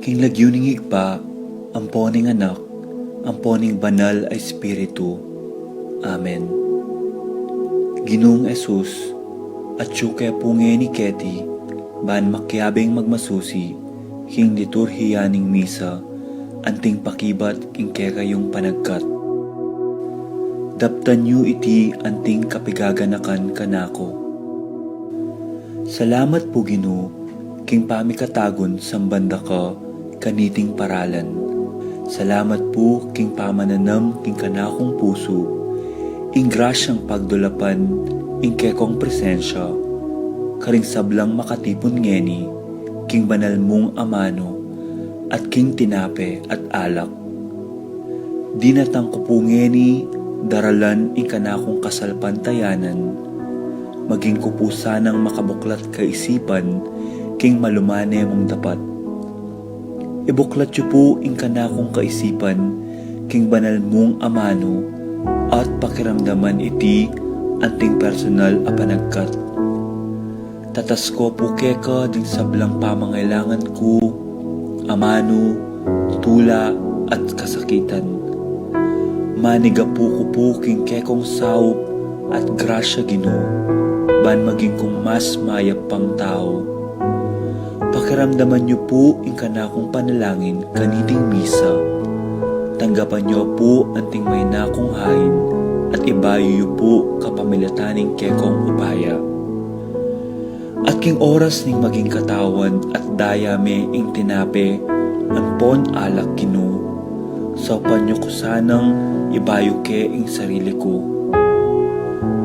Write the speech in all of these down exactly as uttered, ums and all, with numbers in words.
King lagyu ning Ibpa, ampo ning Anak, ampo ning Banal a Espiritu. Amen. Ginung Jesus, atyu ke pu ngeni keti, ban makiabing magmasusi king liturhiya ning misa, anting pakibat king kekayung panagkat. Daptan yu iti anting kapigaganakan kanaku. Salamat pu, Ginu, king pamikatagun samban da ka kaniting paralan. Salamat pu king pamananam king kanakung pusu ing grasyang pagdulapan ing kekong presensya karing sablang makatipun ngeni king banal mung amanu at king tinape at alak. Dinatang ku pu ngeni daralan ing kanakung kasalpantayanan, maging ku pu sanang makabuklat kaisipan king malumane mung dapat. Ibuklat yu pu ing kanakung kaisipan king banal mung amanu at pakiramdaman iti anting personal a panagkat. Tatas ku pu keka ding sablang pamangailangan ku, amanu, tula, at kasakitan. Manigapu ku pu king kekong saup at grasya, Ginu, ban maging kung mas mayap pang tau. Pakiramdaman yu pu ing kanakung panalangin kaniting misa. Tanggapan yu pu anting maina kung hain at ibayu yu pu kapamilatan ning kekong upaya. At king oras ning maging katawan at daya me ing tinape ampon alak, Ginu, saupan yu ku sanang ibayu ke ing sarili ku.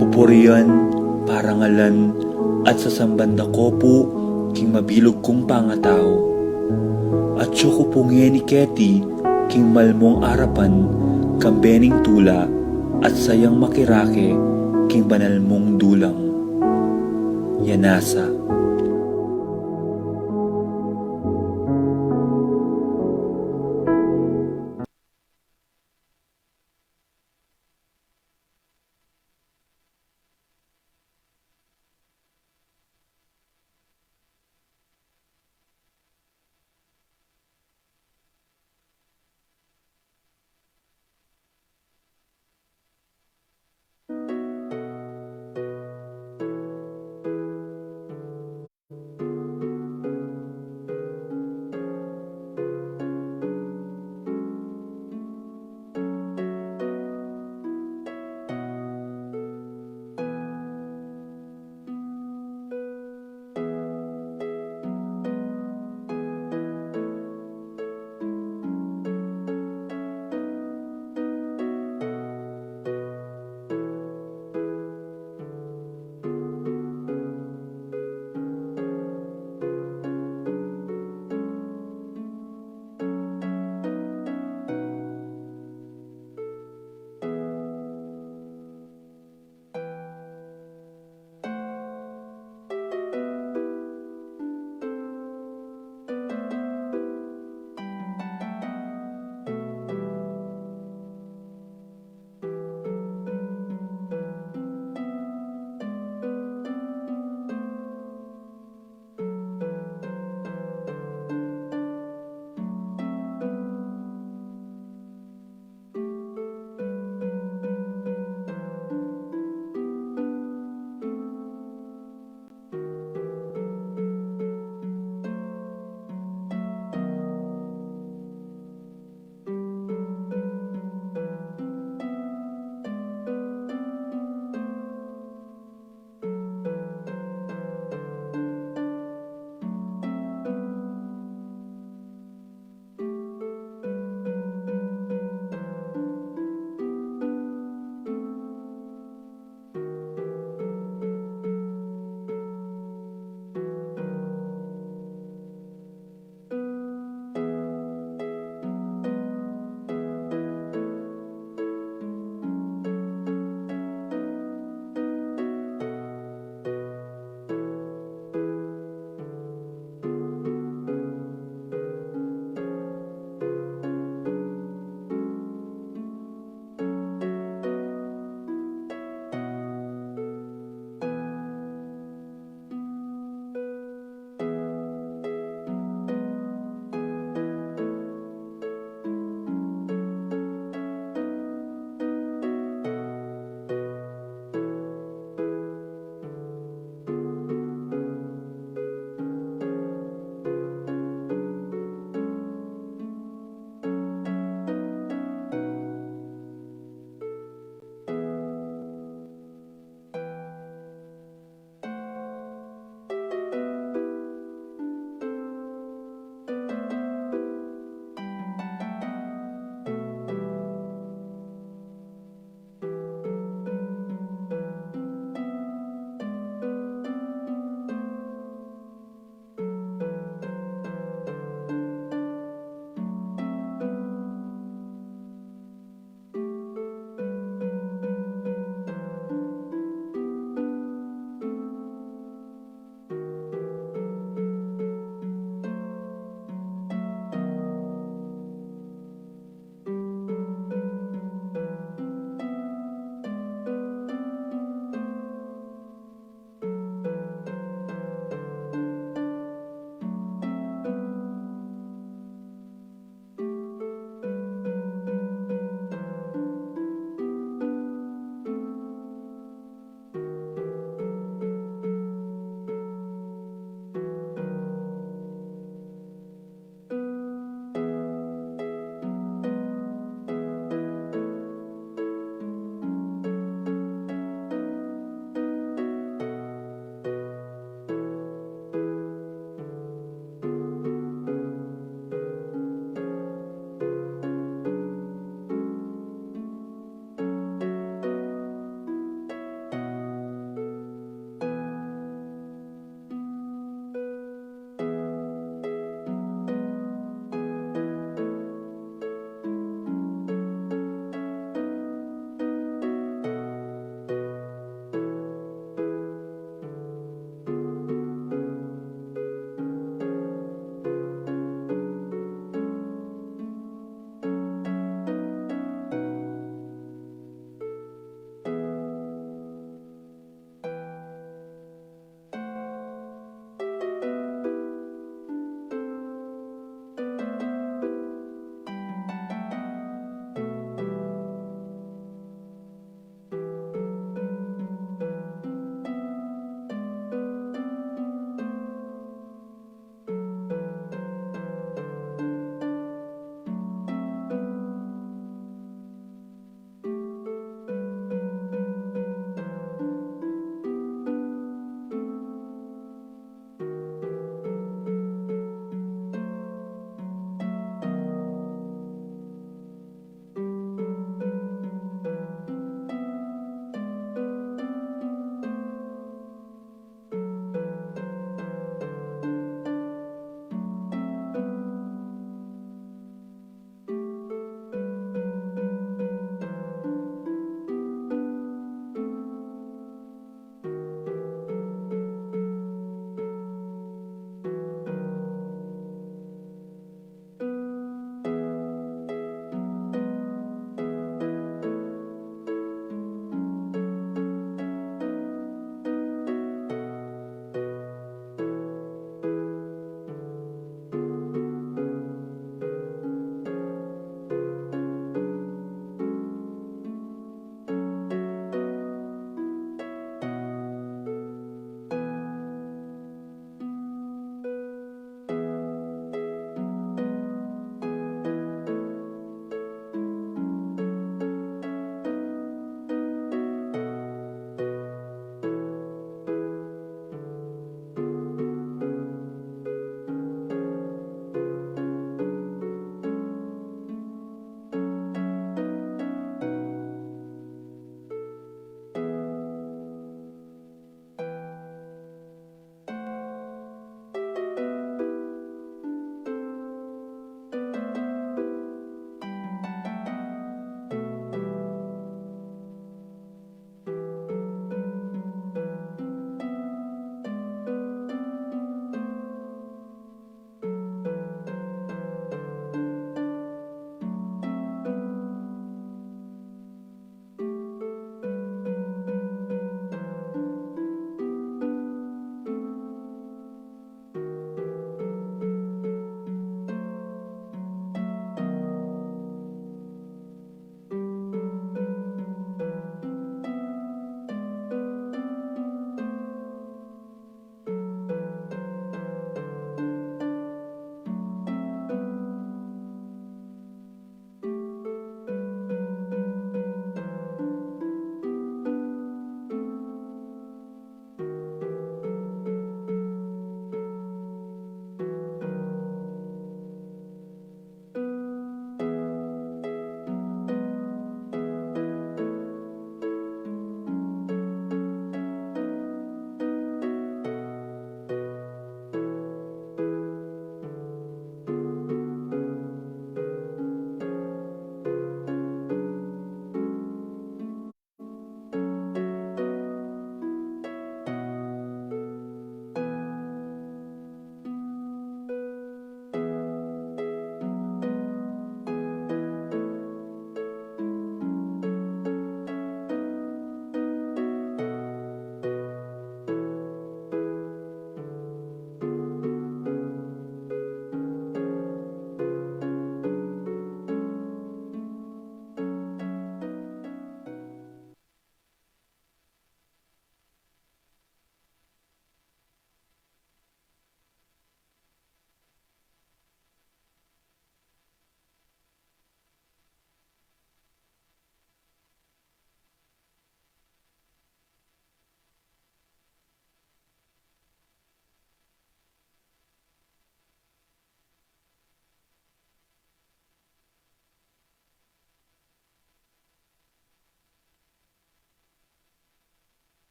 Pupurian, parangalan, at sasamban da ku pu king mabilug kung pangatau. Atyu ku pu ngeni keti king malmung arapan kambe ning tula at sayang makirake king banal mung dulang. Yanasa.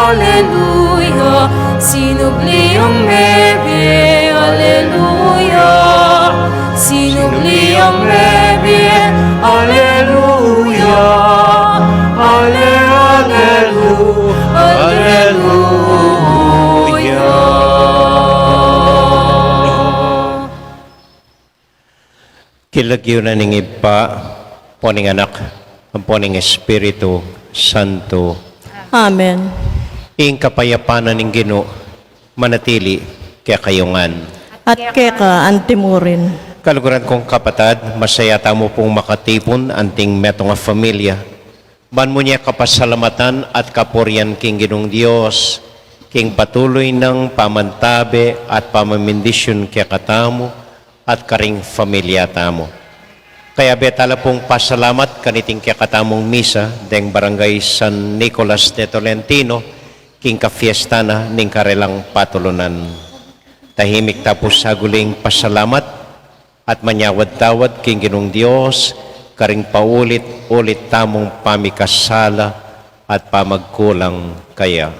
Aleluya, sinubli yang mebie, aleluya, sinubli yang mebie, aleluya, ale, alelu, aleluya. King lagyu na ning Ibpa, ampo ning Anak, ampo ning Espiritu Santo. Amen. Ing kapayapan na ning Ginu, manatili kekayu ngan. At keka antimurin. Kaluguran kung kapatad, masaya tamu pung makatipun anting metung a familia ban mu ne kapasalamatan at kapurian king Ginung Dios, king patuloy nang pamantabe at pamamindisyon kekatamu at karing familia tamu. Kaya betala pung pasalamat kaniting kekatamung misa deng Barangay San Nicolas de Tolentino, king kafiesta na ning karelang patulunan. Tahimik ta pu saguling pasalamat at manyawad-tawad king Ginung Dios karing paulit-ulit tamung pamikasala at pamagkulang kaya.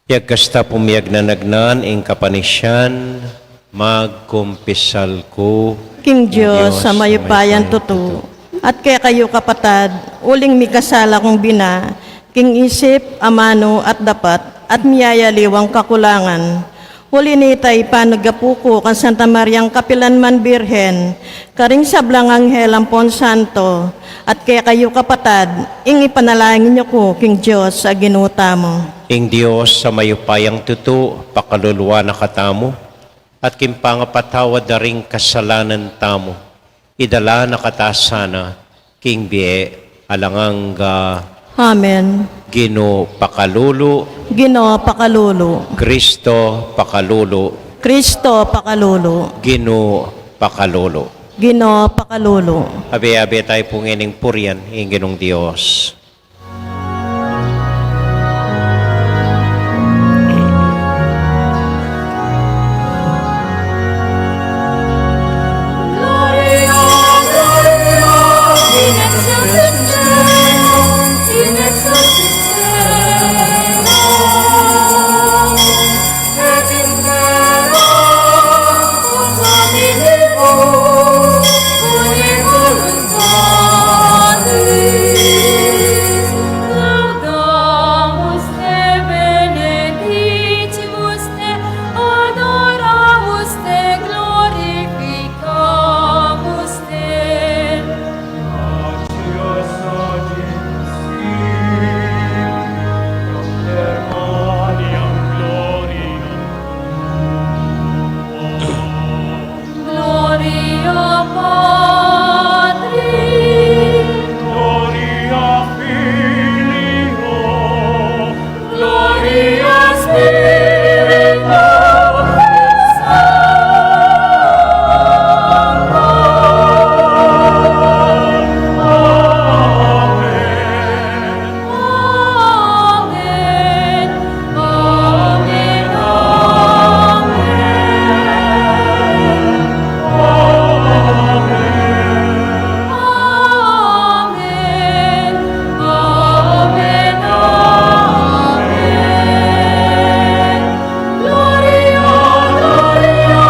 Yagkasta pung miyagnanagnan ing kapanisian, magkumpisal ku king Dios a mayupayang tutu, at kekayu kapatad, uling mikasala kung bina, king isip, amanu, at dapat, at miyayaliwang kakulangan. Uli nita, ipanagapu ku kang Santa Mariang kapilanman Birhen, karing sablang anghel ampon santo, at kekayu kapatad, ing ipanalangin yu ku king Dios a Ginu tamu. Ing Dios a mayupayang tutu, pakaluluan na katamu, at king pangapatawad da ring kasalanan tamu, idala na kata sana king bie alang angga. Amen. Ginu pakalulu. Ginu pakalulu. Kristo pakalulu. Kristo pakalulu. Ginu pakalulu. Ginu pakalulu. Abe-abe tayu pu ngening purian ing Ginung Dios. Laudamus te, benedicimus te, adoramus te, glorificamus te. Gratias a Dies, in permaniam gloriam. Gloria Patri. Gloria Filio. Gloria Spiritu Sancto. Amen. Amen. Amen. Amen. Amen. Amen. Amen. Gloria, Gloria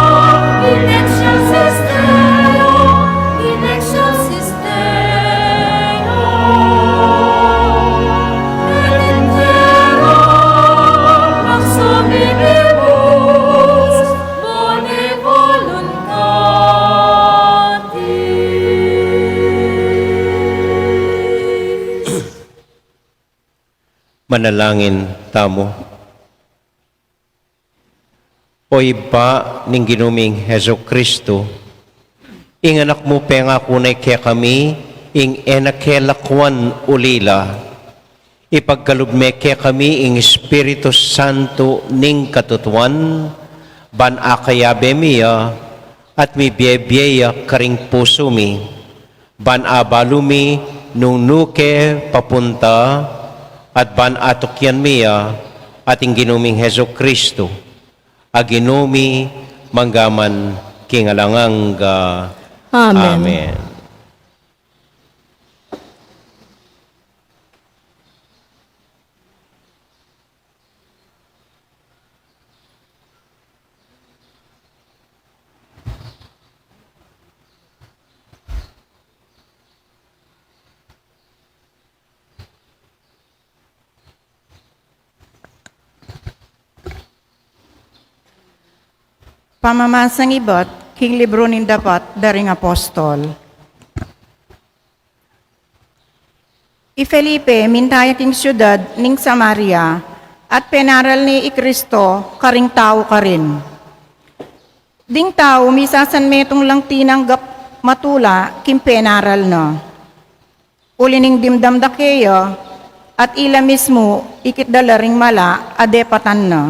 in excelsis Deo, in excelsis Deo, et in terra pax hominibus boni voluntatis. Manalangin tamu. O Ibpa ning Ginu ming Jesucristo, ing Anak mu pengaku na kekami ing e na ke lakwan ulila. Ipagkalub me kekami ing Espiritu Santo ning katutuan, ban akayabe mi ya at mibie-bie ya karing pusu mi. Ban abalu mi nung nu ke papunta, at ban atukyan mi ya at ing Ginu ming Jesucristo, a Ginu mi mangga man king alang angga. Amen. Amen. Pamamasang ibat king libru ning Dapat da ring Apostol. I Felipe, minta ya king siudad ning Samaria, at penaral ne i Kristo karing tau karin. Ding tau misasanmetung lang tinanggap matula king penaral na. Uli ning dimdam da keya, at ila mismu ikit da la ring mala a depatan na.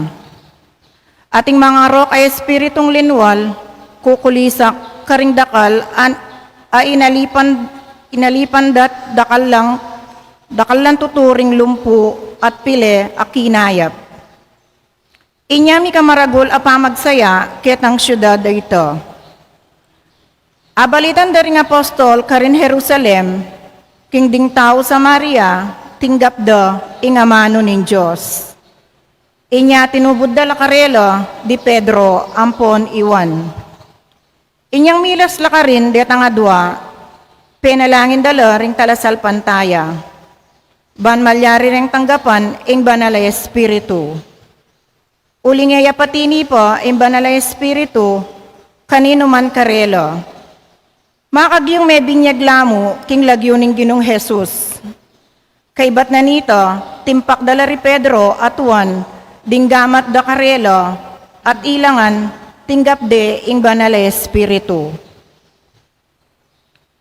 At ing mangarok a espiritung linwal, kukulisak karing dakal an-, a inalipan, inalipan da't dakal lang, dakal lang tuturing lumpu at pile a kinayap. Inya mika maragul a pamagsaya ketang siudad a ita. Abalitan da ring apostol karin Jerusalem, king ding tau Samaria, tinggap da ing amanu ning Dios. Inya tinubud da la karela di Pedro ampon i Juan. Inyang milas la karin detang adua, penalangin da la ring talasalpantaya, ban malyari reng tanggapan ing Banal a Espiritu. Uling e ya patini pa ing Banal a Espiritu kaninu man karela. Makagyung mebinyag la mu king lagyu ning Ginung Jesus. Kaybat na nita, timpak da la ri Pedro at Juan ding gamat da karela, at ila ngan tinggap de ing Banal a Espiritu.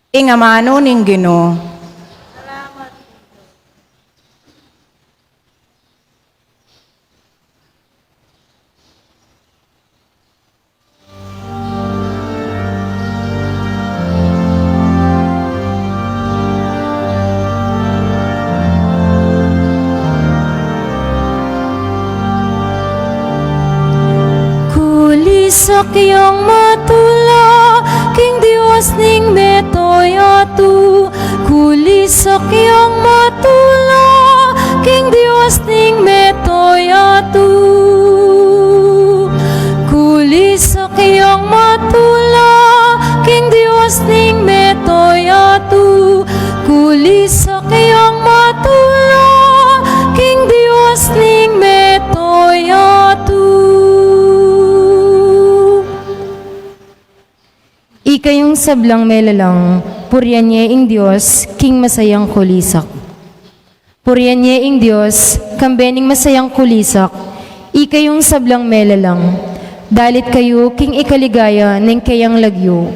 Ing amanu ning Ginu. Kulisak yang matula king Dios ning meto yatu. Kulisak yang matula king Dios ning meto yatu. Kulisak yang matula king Dios ning meto yatu. Kulisak yang matula king Dios ning meto yatu. Ikayung sablang melalang, purian ye ing Dios king masayang kulisak. Purian ye ing Dios, kambe ning masayang kulisak, ikayung sablang melalang. Dalit kayu king ikaligaya ning keyang lagyu.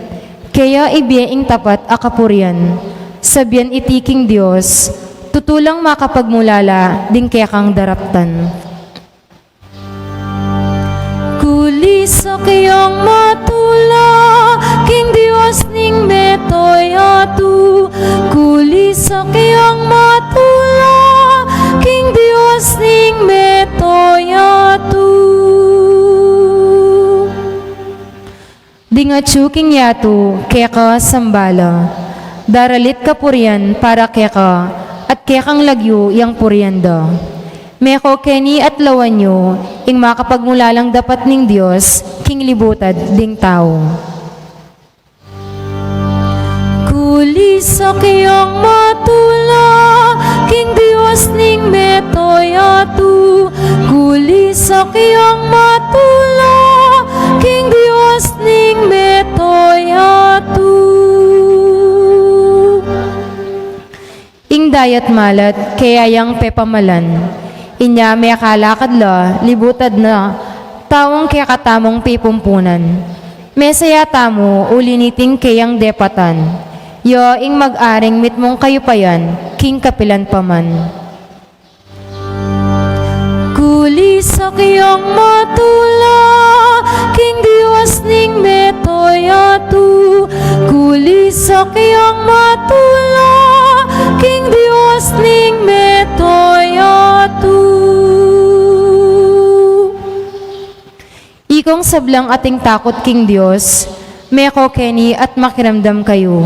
Keya ibie ing tapat a kapurian. Sabian iti king Dios, tutu lang makapagmulala ding kekang daraptan. Kulisak yang matula king Dios ning meto yatu. Kulisak yang matula king Dios ning meto yatu. Ding atyu king yatu keka samba la, daralit kapurian para keka, at kekang lagyu yang purian da. Meko keni at lawan yu ing makapagmulalang dapat ning Dios king libutad ding tau. Kulisak yang matula king Dios ning meto yatu. Kulisak yang matula king Dios ning meto yatu. Ing dayat malat keya yang pepamalan. Inya mekalakad la, libutad na, taung kekatamung pipumpunan. Mesaya tamu uli niting keyang depatan. Ya ing mag-aring mitmung kayupayan king kapilan pa man. Kulisak yang matula king Dios ning meto yatu. Kulisak yang matula king Dios ning meto yatu. Kung sablang ating takut king Dios, meko keni at makiramdam kayu.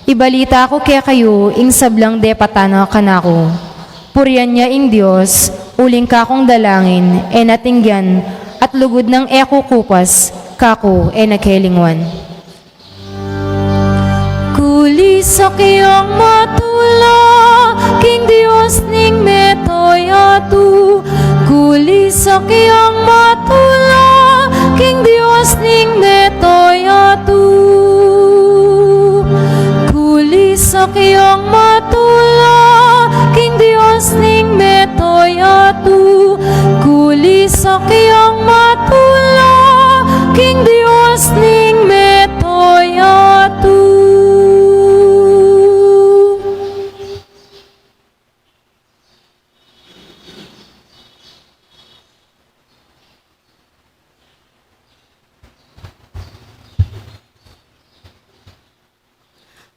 Ibalita ku kekayu ing sablang depatan na kanaku. Purian ya ing Dios, uling kakung dalangin, e na tinggan, at lugud nang e kukupas, kaku e na kelingwan. Kulisak yang matula king Dios ning metoyatu. Kulisak yang matula king Dios ning metoyatu. Kulisak yang matula king Dios ning metoyatu. Kulisak yang matula king Dios ning metoyatu.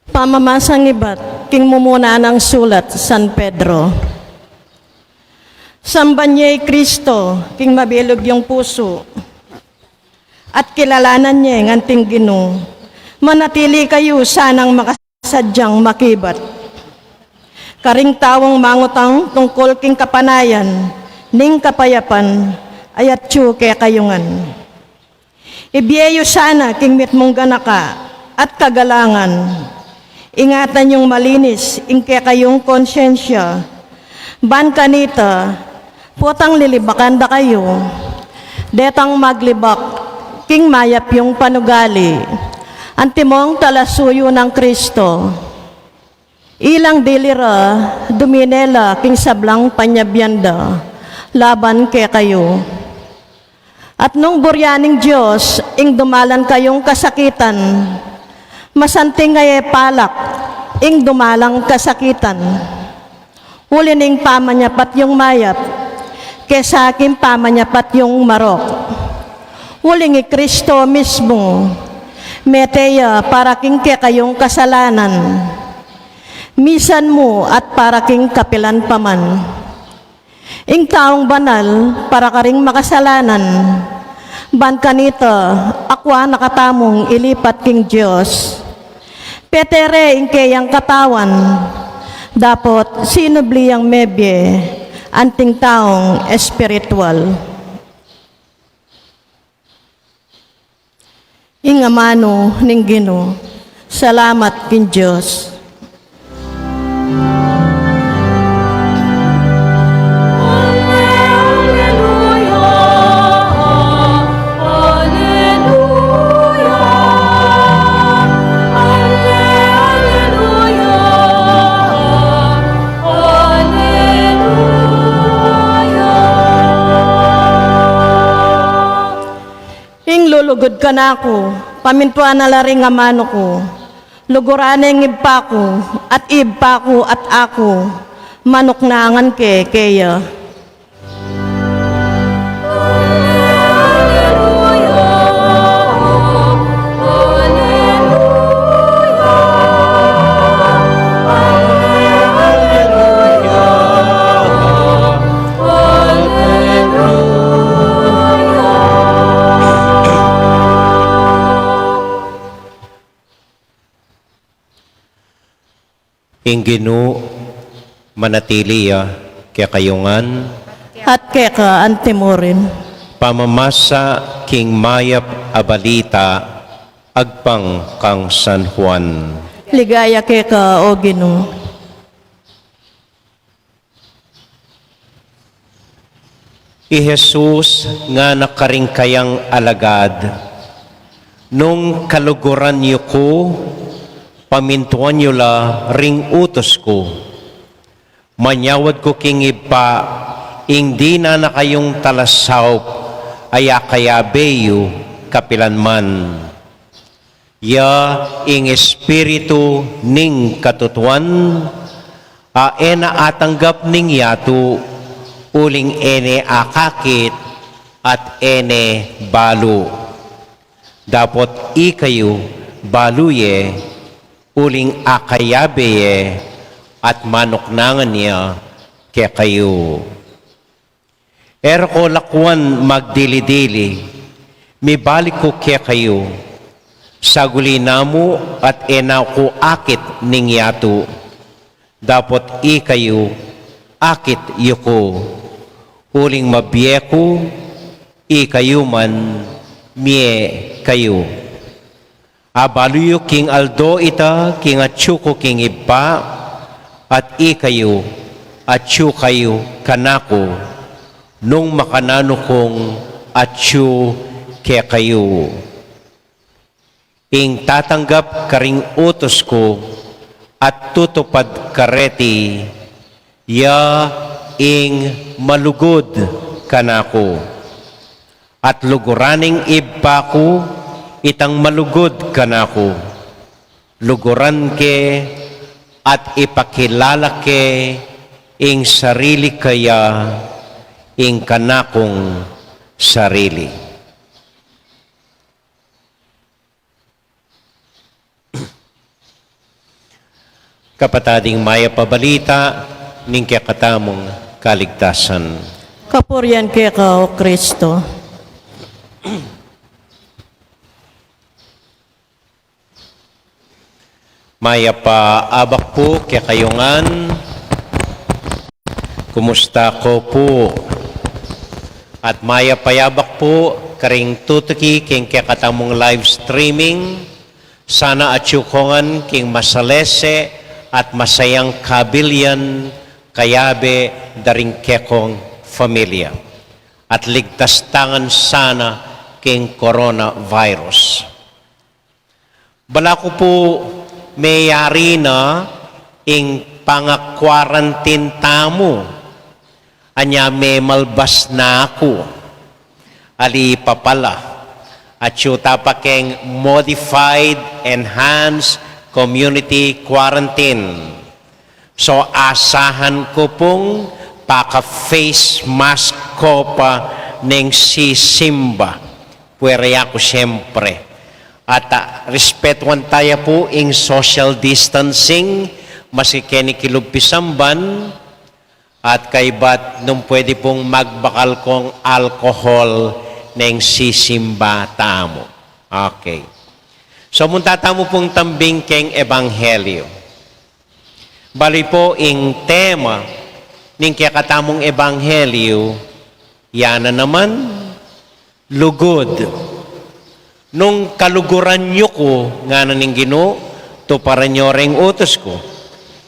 Pamamasang ibat king mumuna nang sulat San Pedro. Samban ye i Kristo king mabilug yung pusu, at kilalanan ye ngan anting Ginu. Manatili kayu sanang makasadyang makibat. Karing taung mangutang tungkul king kapanayan ning kapayapan, ay atyu kekayu ngan. Ibie yu sana king mitmung ganaka at kagalangan. Ingatan yung malinis ing kekayung konsyensya. Ban kanita, potang lilibakan da kayu, detang maglibak king mayap yung panugali, antimong talasuyu nang Kristo. Ilang dili ra dumine la king sablang panyabyan da laban kekayu. At nung burian ning Dios ing dumalan kayung kasakitan, masanting a e palak ing dumalang kasakitan, uli ning pamanyapat yung mayap kesa king pamanyapat yung marok. Uling i Kristo mismu, mete ya para king kekayung kasalanan, misan mu at para king kapilan pa man. Ing taung banal para karing makasalanan, ban kanita akua na katamung ilipat king Dios. Petere ing keyang katawan, dapot sinubli yang mebie anting taung espiritual. Ing amanu ning Ginu. Salamat king Dios. Ing lulugud kanaku, pamintuan na la ring amanu ku. Luguran ne ing Ibpa ku, at Ibpa ku at aku, manuknangan ke keya. Ing Ginu manatili ya kekayu ngan. At keka antimurin. Pamamasa king mayap a balita agpang kang San Juan. Ligaya keka, o Ginu. I Jesus ngana karing kayang alagad, nung kaluguran yu ku, pamintuan yu la ring utus ku. Manyawad ku king Ibpa, ing dinan na kayung talasaup a yakayabe yu kapilan man. Ya ing Espiritu ning katutuan, a e na atanggap ning yatu, uling e ne akakit at e ne balu. Dapot ikayu balu ye, uling akayabe ye, at manuknangan ya kekayu. E ra ko lakuan magdili-dili, Mibalik ku kekayu, saguli na mu at e na ku akit ning yatu, dapot ikayu akit yu ku, uling mabie ku, ikayu man mie kayu. Abalu yu king aldo ita king atsu ku king Ibpa, at ikayu atsu kayu kanaku, nung makananu kung atsu kekayu. Ing tatanggap karing utus ku at tutupad kareti, ya ing malugud kanaku. At luguran ning Ibpa ku itang malugud kanaku. Luguran ke at ipakilala ke ing sarili kaya, ing kanakung sarili. Kapatad, ing mayap a balita ning kekatamung kaligtasan. Kapurian keka, O Kristo. Mayap a abak pu kekayu ngan. Kumusta ko pu? At mayap a abak pu karing tutuki king kekatamung live streaming. Sana atsu ko ngan king masalese at masayang kabilian kayabe da ring kekong familia. At ligtas ta ngan sana king coronavirus. Balaku pu meyari na ing panga-quarantine tamu, anya memalbas na ku. Ali pa pala, atsu ta pa keng modified, enhanced community quarantine. So, asahan ku pung paka-face mask ko pa neng sisimba. Pwera ya ku siyempre. At, ah, respetuan taya pu ing social distancing, maski keni kilub pisamban, at kaybat nung pwede pung magbakal kong alcohol neng sisimba tamu. Okay. So, munta tamu pung tambing keng ebanghelyo. Bali pu ing tema ning kekatamung ebanghelyo, ya na naman, lugud. Nung kaluguran yu ku, ngana ning Ginu, tuparan yu ring utus ku.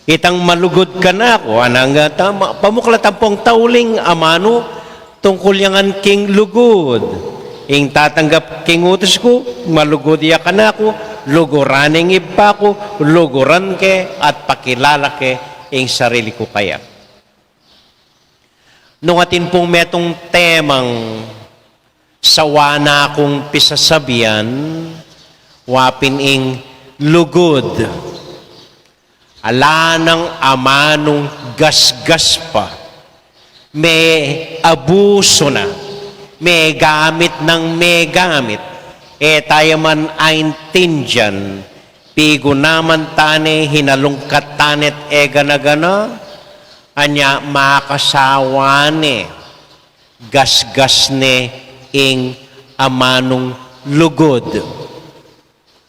Itang malugud kanaku, anang tama, pamuklatan pung tauling amanu, tungkul ya ngan king lugud. Ing tatanggap king utus ku, malugud ya kanaku, luguran ing Ibpa ku, luguran ke, at pakilala ke ing sarili ku kaya. Nung atin pung metung temang sawa na kung pisasabian, wa pin ing lugud. Ala nang amanung gasgas pa, me-abusu na, megamit nang megamit, e taya man aintindian, pigunaman tane, hinalungkat tane't e gana-gana, anya makasawa ne, gasgas ne ing amanung lugud.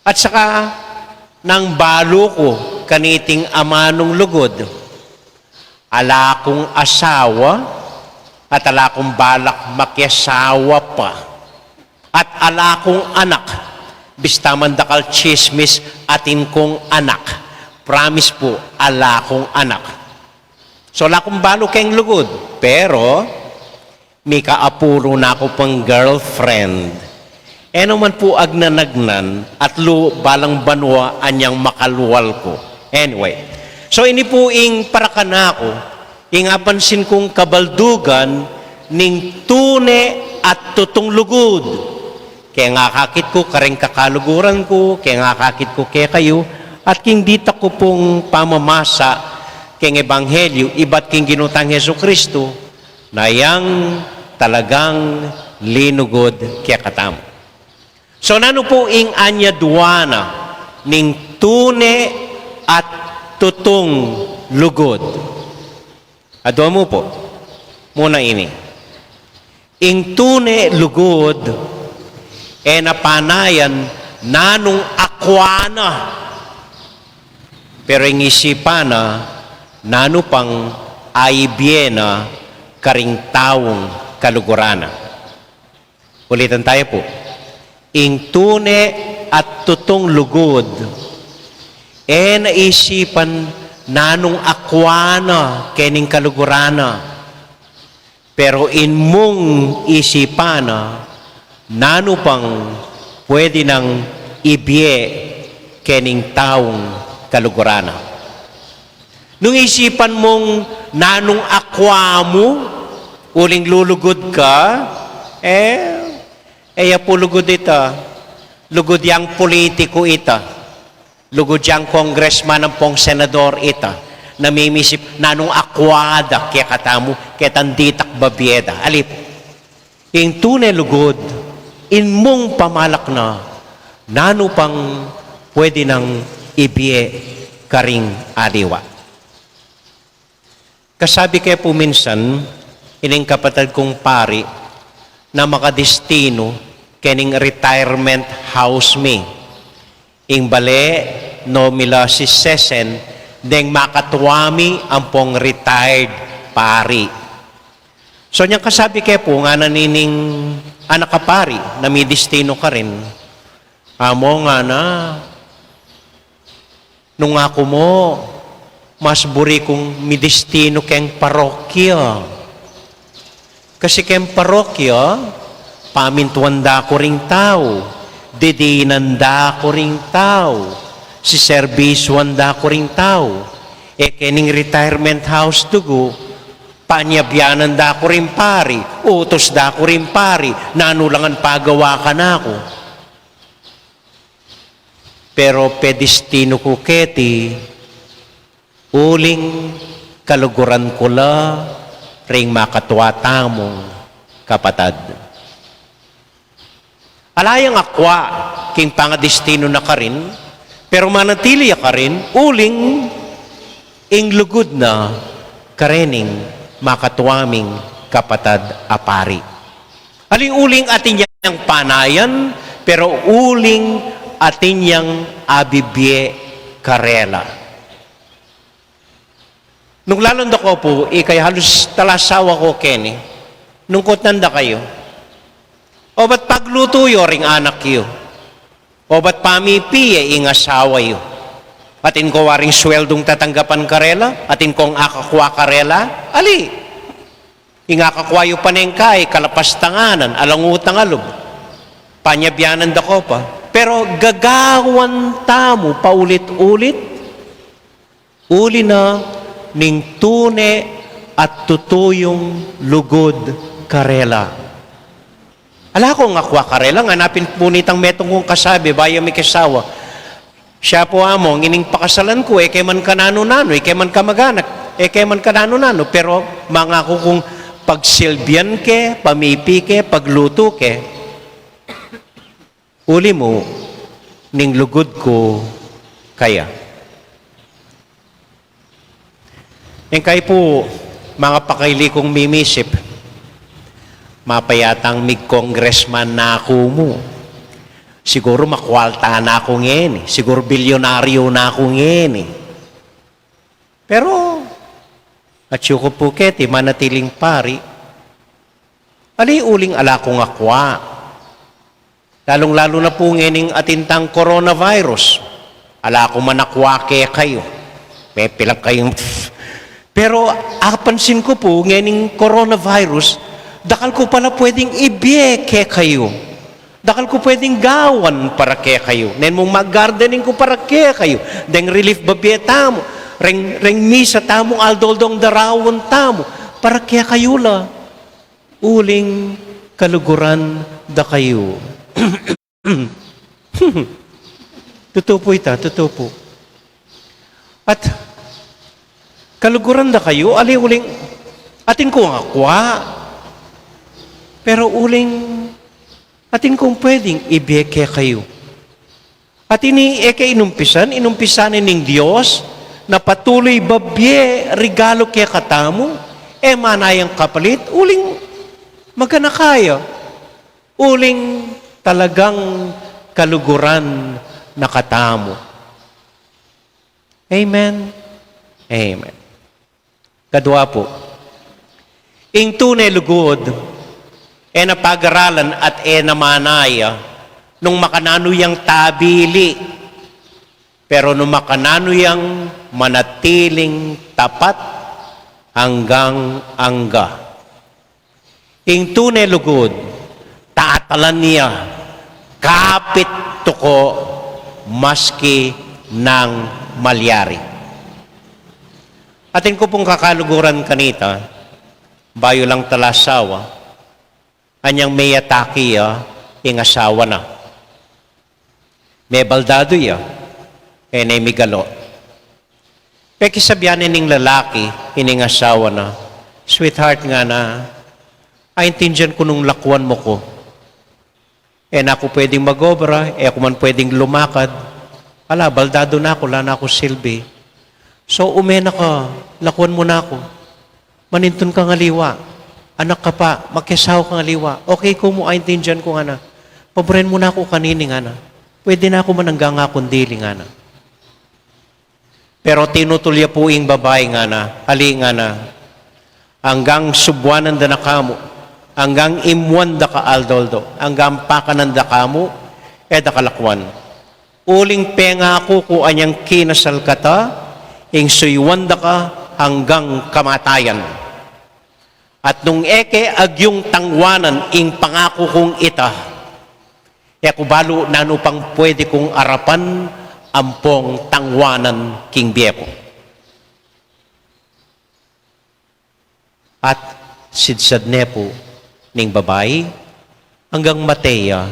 At saka, nang balu ku kaniting amanung lugud, ala kung asawa, at ala kung balak makiasawa pa. At ala kung anak, bista man dakal tsismis atin kung anak. Promise pu, ala kung anak. So, ala kung balu keng lugud, pero, mika apuru na ku pang girlfriend. E no man pu agnanagnan, at lu balang banua anyang makalwal ku. Anyway, so ini pu ing para kanaku, ing apansin kung kabaldugan ning tune at tutung lugud. Keng akakit ku kareng kakaluguran ku, keng akakit ku kekayu, at king ditak ku pung pamamasa keng ebanghelyu ibat king Ginu tang Jesukristu, na yang talagang linugud kekatamu. So, nanu pu ing anyadwan na ning tune at tutung lugud? Adwa mu pu. Muna ini. Ing tune lugud, E na panayan nanung akwa na, pero ing isipan na nanu pang aibie na karing taung kaluguran na. Ulitan tayo po. Ing tune at tutung lugud, e na isipan nanung akwa na kening kaluguran na. Pero in mung isipan na, nanu pang pwede nang ibie kening taung kaluguran na. Nung isipan mung nanung akwa mu, uling lulugud ka, e, e ya pu lugud ita, lugud yang politiku ita. Lugud yang congressman ampong senador ita, na mimisip nanung akwa da kekatamu, ketang ditak babie da. Ali pu, ing tune lugud, in mung pamalak na, nanu pang pwede nang ibie karing aliwa. Kasabi ke pu minsan, ining kapatad kung pari na makadestinu kening retirement house mi. Ing bale, no mila sisesen deng makatua mi ampong retired pari. So, nyang kasabi ke pu, ngana nining anak a pari na midestinu karin, "Amo," ngana, "nung aku mu, mas buri kung midestinu keng parokya. Kasi keng parokya, pamintuan da ku ring tau, didinan da ku ring tau, siserbisyuan da ku ring tau. E kening retirement house dugu, panyabianan da ku ring pari, utus da ku ring pari, nanu la ngan pagawa kanaku. Pero pedestinu ku keti, uling kaluguran ku la ring makatua tamung kapatad." Ala yang akwa king pangadestinu na karin, pero manatili ya karin, uling ing lugud na karening makatua ming kapatad a pari. Ali uling atin yang panayan, pero uling atin yang abibie karela. Nung lalung dako pu, ikay halus talasawa ko keni, nung kutnan da kayu, "O ba't paglutu yu ring anak yu? O ba't pamipi ye ing asawa yu? Atin ko waring sweldung tatanggapan karela? Atin kong akakwa karela?" Ali, ing akakwa yu panengkai, kalapas tanganan, alang utang a lub. Panyabianan da ko pa. Pero gagawan tamu paulit-ulit, uli na ning tune at tutuyung lugud karela. Ala kong akwa karela, ngana pin pu nitang metung kung kasabi, bayu mikisawa. Siya pu, "Amo, ngening pakasalan ku, e ke man kananu-nanu, e ke man kamaganak, e ke man kananu-nanu, pero mangaku kung pagsilbian ke, pamipi ke, paglutu ke, uli mu ning lugud ku kaya." Ing kayu pu, manga pakaili kung mimisip, mapayatang mig-congressman na ku mu, siguru makwalta na ku ngeni, siguru bilyonaryo na ku ngeni. Pero atyu ku pu keti manatiling pari, ali uling ala kung akwa. Lalung-lalu na pu ngening atin tang coronavirus. Ala ku man akwa kekayu. Mepilang kayung. Pero apansin ku pu, ngening coronavirus, dakal ku pala pwedeng ibie kekayu. Dakal ku pwedeng gawan para kekayu. Neng mung mag-gardening ku para kekayu. Deng relief babie tamu. Reng, reng misa tamu, aldo-aldong darawan tamu. Para kekayu la. Uling kaluguran da kayu. Tutu pu ita, tutu pu. At kaluguran da kayu, ali uling atin kung akwa, pero uling atin kung pwedeng ibie kekayu. At ini e ke inumpisan, inumpisan ne ning Dios na patuloy babie regalu kekatamu, e manayang kapalit, uling maganaka ya, uling talagang kaluguran na katamu. Amen. Amen. Kadua pu, ing tune lugud, e na pagaralan at e na manaya nung makananu yang tabili, pero nung makananu yang manatiling tapat anggang angga. Ing tune lugud, tatalan ya kapit tuku maski nanu ing malyari. Atin ku pung kakaluguran kanita, bayu lang tala asawa, anyang meyataki ya ing asawa na. Mebaldadu ya, e ne migalo. Pekisabyan ne ning lalaki ining asawa na, "Sweetheart," ngana, "aintindian ku nung lakuan mu ku. E na ku pwedeng mag-obra, e ku man pwedeng lumakad. Ala, baldadu na ku, ala na kung silbi. So, ume na ka, lakuan mu na ku. Manintun kang aliwa. Anak ka pa, makiasawa kang aliwa. Okay ku mu, aintindian ku," ngana. "Paburen mu na ku kanini," ngana. "Pwede na ku man anggang akung dili," ngana. Pero tinutul ya pu ing babai, ngana, "Ali," ngana, "anggang subuanan da na kamu, anggang imuan da ka aldo-aldo, anggang pakanan da kamu, e da ka lakuan. Uling pengaku ku anyang kinasal kata, ing suyuan da ka anggang kamatayan. At nung e ke agyung tangwanan ing pangaku kung ita, e ku balu nanu pang pwede kung arapan ampong tangwanan king bie ku." At sidsad ne pu ning babai anggang mate ya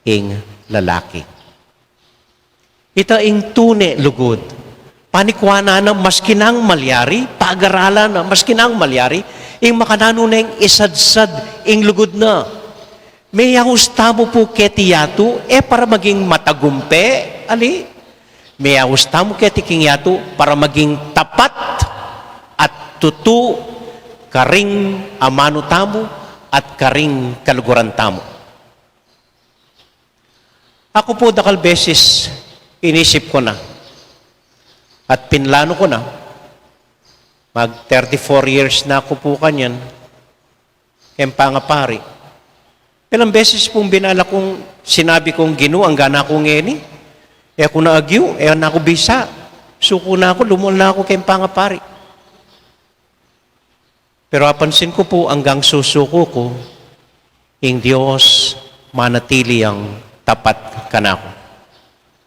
ing lalaki. Ita ing tune lugud. Panikuanan na maski nanu ing malyari, pagaralan na maski nanu ing malyari, ing makananu neng isadsad ing lugud na. Meyaus tamu pu keti yatu, e para maging matagumpe, ali? Meyaus tamu keti king yatu para maging tapat at tutu karing amanu tamu at karing kaluguran tamu. Aku pu dakal beses inisip ku na at pinlanu ku na, mag thirty-four years na ku pu kanyan, keng pangapari. Ilang beses pung binala kung sinabi kung, "Ginu, angga na ku ngeni. E ku na agyu, e na ku bisa. Suku na ku, lumul na ku keng pangapari." Pero apansin ku pu anggang susuku ku, ing Dios manatili yang tapat kanaku.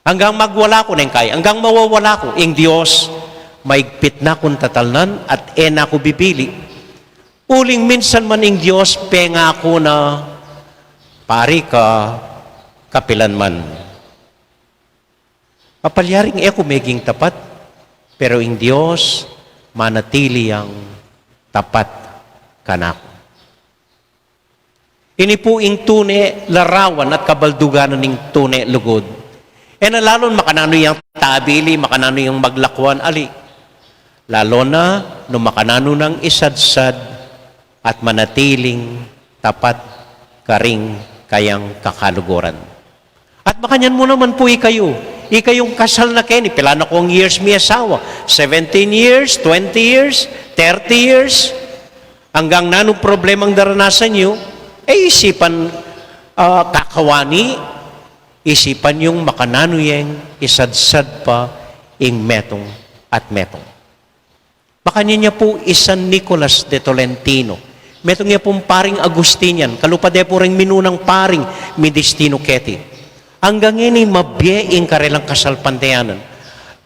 Anggang magwala ku neng kai, anggang mawawala ku, ing Dios maigpit na kung tatalnan at e na ku bibili. Uling minsan man ing Dios pengaku na pari ka kapilan man. Mapalyaring e ku meging tapat, pero ing Dios manatili yang tapat kanaku. Ini pu ing tune larawan at kabaldugan ning tune lugud. E na lalun makananu yang tabili, makananu yang maglakuan, ali. Lalu na nung makananu nang isadsad at manatiling tapat karing kayang kakaluguran. At makanyan mu naman pu ikayu. Ikayung kasal na keni, pilan na kung years mi asawa? Seventeen years, twenty years, thirty years? Anggang nanung problemang daranasan yu, e isipan, ah, kakawani, isipan yung makananu yang isadsad pa ing metung at metung. Makanyan ya pu i San Nicolas de Tolentino. Metung ya pung paring Agustinian, kalupa de pu reng minunang paring midistino keti. Anggang ngeni mabie ing karelang kasalpantayanan.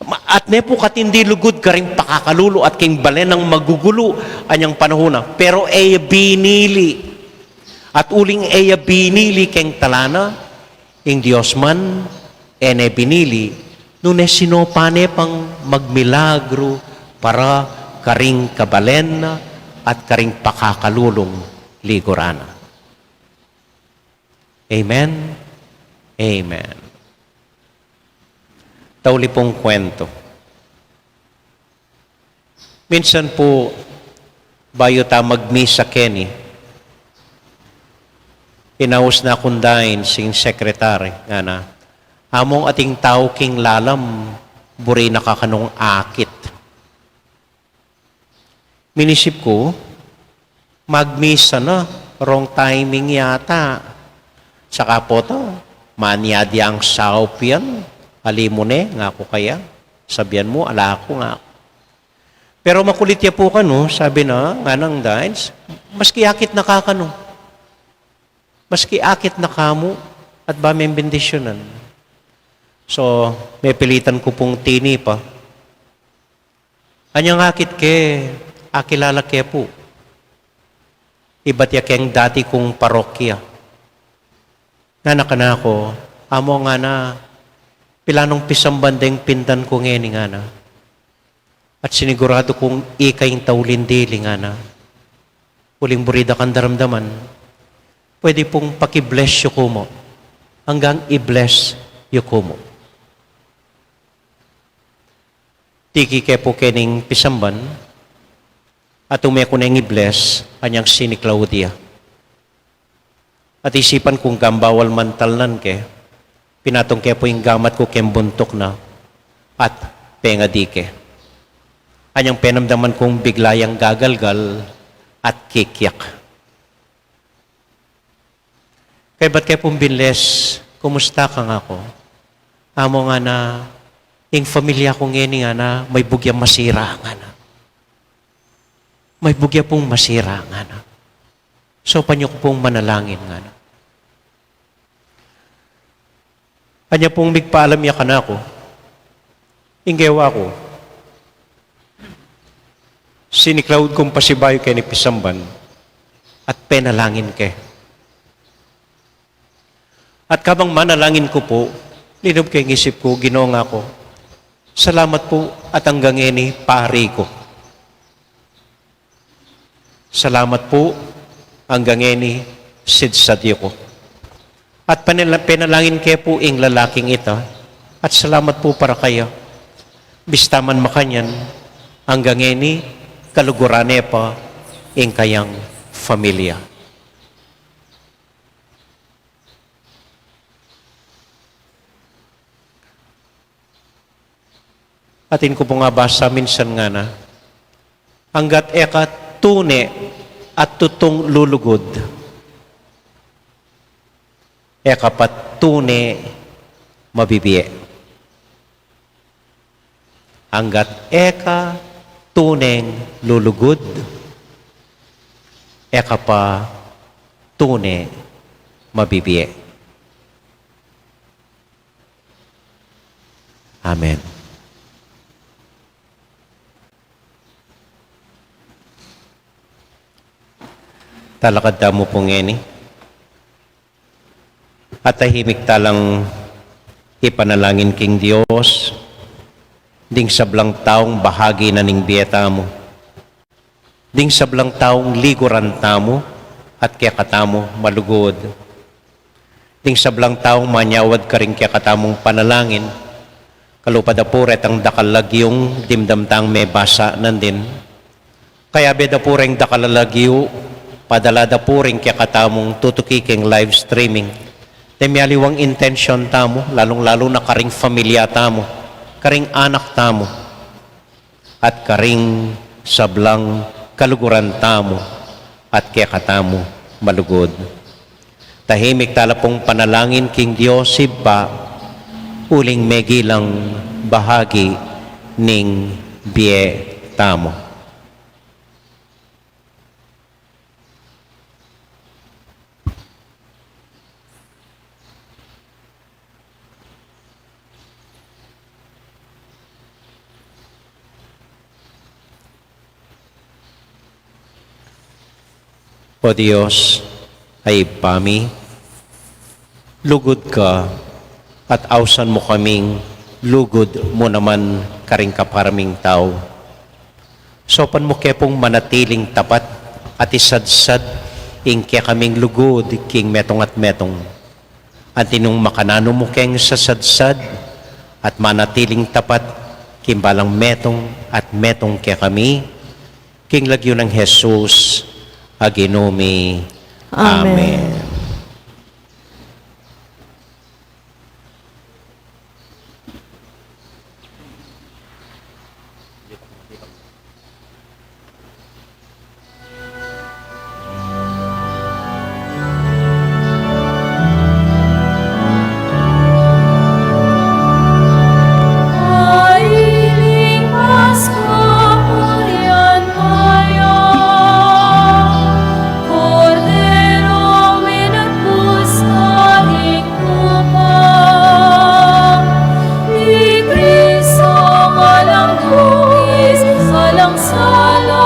Ma-, at ne pu katindi lugud karing pakakalulu at king balen nang magugulu anyang panahun na. Pero e ya binili. At uling e ya binili keng tala na, ing Dios man, e ne binili, nune sinopa ne pang magmilagru para karing kabalen na at karing pakakalulung liguran na. Amen? Amen. Tauli pung kwento. Minsan pu, bayu ta magmisa keni, Inaus na kung dain sing sekretary, ngana, "Among ating tau king lalam, buri na ka kanung akit." Minisip ku, magmisa na, wrong timing yata. Saka pu ta, manyadi yang saup yan, ali mu ne, ngaku kaya, sabian mu, ala ku, ngaku. Pero makulit ya pu kanu, sabi na, nganang dain, maski akit na ka kanu. Maski akit na ka mu, at ba meng bendisyunan. So, mepilitan ku pung tinipa. Anyang akit ke, akilala ke pu. Ibat ya keng dati kung parokya. Ngana kanaku, "Amo," ngana, "pilanung pisamban deng pindan ku ngeni," ngana. "At siniguradu kung ika ing tauling dili," ngana. "Uling buri da kang daramdaman, pwede pung paki-bless yu ku mu. Anggang i-bless yu ku mu." Tiki ke pu kening pisamban, at ume ku neng i-bless, anyang siniklaud ya. At isipan kung gambawal man talnan ke, pinatung ke pu ing gamat ku keng buntuk na, at pengadi ke. Anyang penamdaman kung bigla yang gagalgal at kikyak. Kaybat ke pung binles, "Kumusta ka?" ngaku. "Amo," ngana, "ing familia ku ngeni," ngana, "maibug yang masira," ngana. "Maibug ya pung masira," ngana. "Saupan yu ku pung manalangin," ngana. Anya pung migpaalam ya kanaku, ing gewa ku, siniklaud kung pasibayu keni pisamban at penalangin ke. At kabang manalangin ku pu, linub keng isip ku, Ginu, ngaku, salamat pu at anggang ngeni pari ku. Salamat pu, anggang ngeni sidsad yu ku. At panala-, penalangin ke pu ing lalaking ita, at salamat pu para kaya. Bista man makanyan, anggang ngeni kaluguran ne pa ing kayang familia. Atin ku pung abasa minsan, ngana, anggat e ka tune at tutung lulugud, e ka pa tune mabibie. Anggat e ka tuneng lulugud, e ka pa tune mabibie. Amen. Talakad tamu pu ngeni. At tahimik talang ipanalangin king Dios, ding sablang taung bahagi na ning bie tamu. Ding sablang taung liguran tamu at kekatamu malugud. Ding sablang taung manyawad karing kekatamung panalangin, kalupa da pu retang dakal a lagyung dimdam tang mebasa nandin. Kayabe da pu reng dakal a lagyu, padala da pu ring kekatamung tutuki keng live streaming. Deng mialiwang intensyon tamu, lalung-lalu na karing familia tamu, karing anak tamu, at karing sablang kaluguran tamu at kekatamu malugud. Tahimik tala pung panalangin king Dios Ibpa, uling megilang bahagi ning bie tamu. O Dios, a Ibpa mi, lugud ka, at ausan mu kaming lugud mu naman karing kapara ming tau. Saupan mu ke pung manatiling tapat at isadsad ing kekaming lugud king metung at metung. Anti nung makananu mu keng sasadsad at manatiling tapat king balang metung at metung kekami, king lagyu nang Jesus a Ginu mi. Amen. Amen. Walang sala,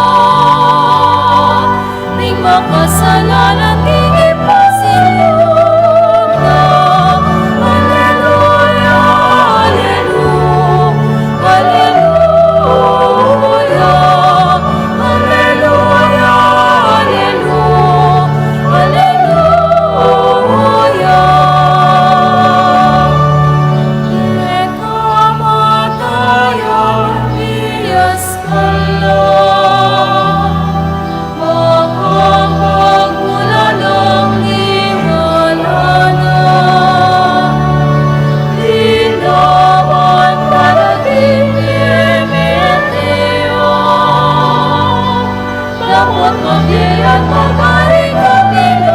ding makasalanan, ding ipasilang na. Aleluya, aleluya, aleluya, aleluya, aleluya, aleluya. Kamatayan, miyas ka la, makapagmulalang liwanag, linawan para ding mimitian. Lapot magdian, magari kapilan.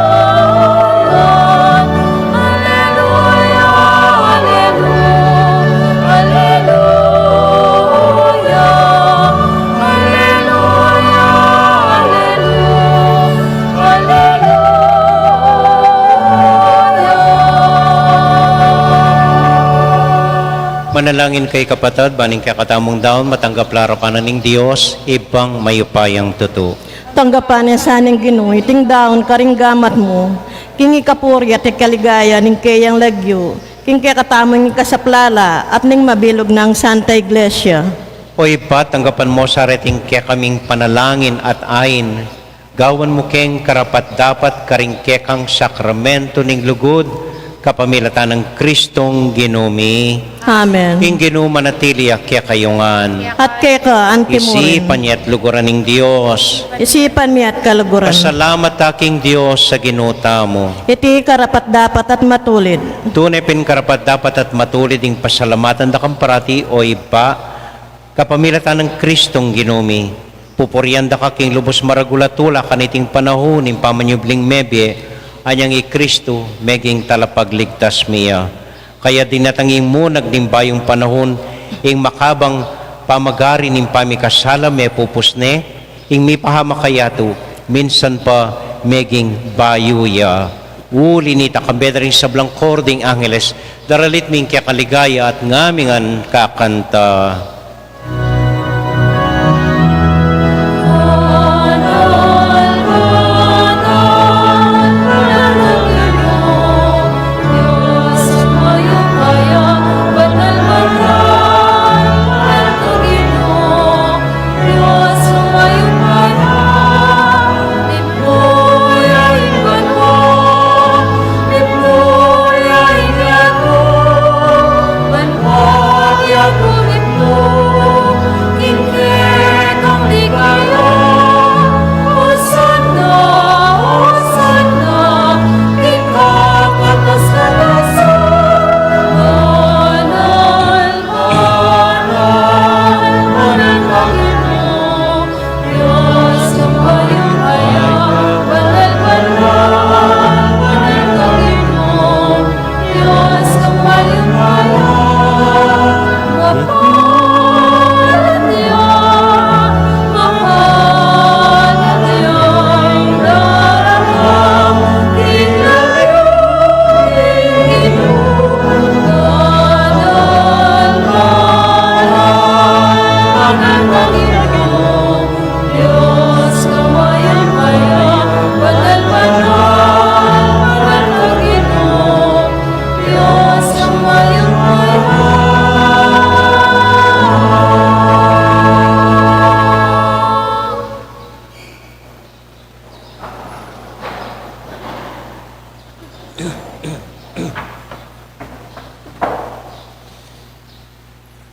Aleluya, aleluya, aleluya, aleluya, aleluya, aleluya. Manalangin kayu, kapatad, ban ing kekatamung daun matanggap la king kanan ning Dios, Ibpang mayupayang tutu. Tanggapan na sa ning Ginu iting daun karing gamat mu, king ikapuri at ikaligaya ning keyang lagyu, king kekatamung ikasaplala at ning mabilug nang Santa Iglesia. O Ibpa, tanggapan mu sa reting kekaming panalangin at ain, gawan mu keng karapat-dapat karing kekang sakramentu ning lugud, kapamilatan nang Kristong Ginu mi. Amen. Ing Ginu manatili ya kekayu ngan. At keka antimurin. Isipan ya at luguran ing Dios. Isipan mi at kaluguran. Pasalamat ta king Dios a Ginu tamu. Iti karapat-dapat at matulid. Tune pin karapat-dapat at matulid ing pasalamatan da kang parati, o Ibpa, kapamilatan nang Kristong Ginu mi. Pupurian da ka king lubus maragul a tula kaniting panaun ning pamanyubling mebie, anyang i Kristu meging talapagligtas mi ya. Kaya dinatang ing munag ning bayung panaun, ing makabang pamagari ning pamikasala mepupus ne, ing mipahamak a yatu minsan pa meging bayu ya. Uli nita, kambe da ring sablang koro ding angeles, daralit mi ing kekaligaya at ngamingan kakanta.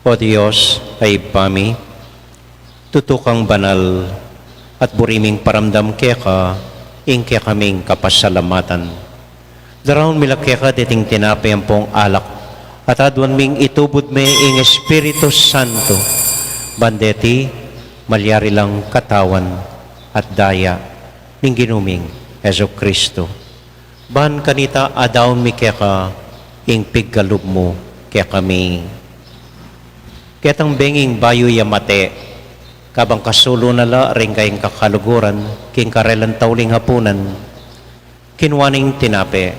O Dios, a Ibpa mi, tutu kang banal, at buri ming paramdam keka ing kekaming kapasalamatan. Daraun mi la keka deting tinape ampong alak, at aduan ming itubud me ing Espiritu Santo, ban deti malyari lang katawan at daya ning Ginu ming Jesucristo. Ban kanita adaun mi keka ing pigkalub mu kekami. Ketang benging bayu ya mate, kabang kasulu na la ring kayang kakaluguran king karelang tauling apunan, kinua neng tinape,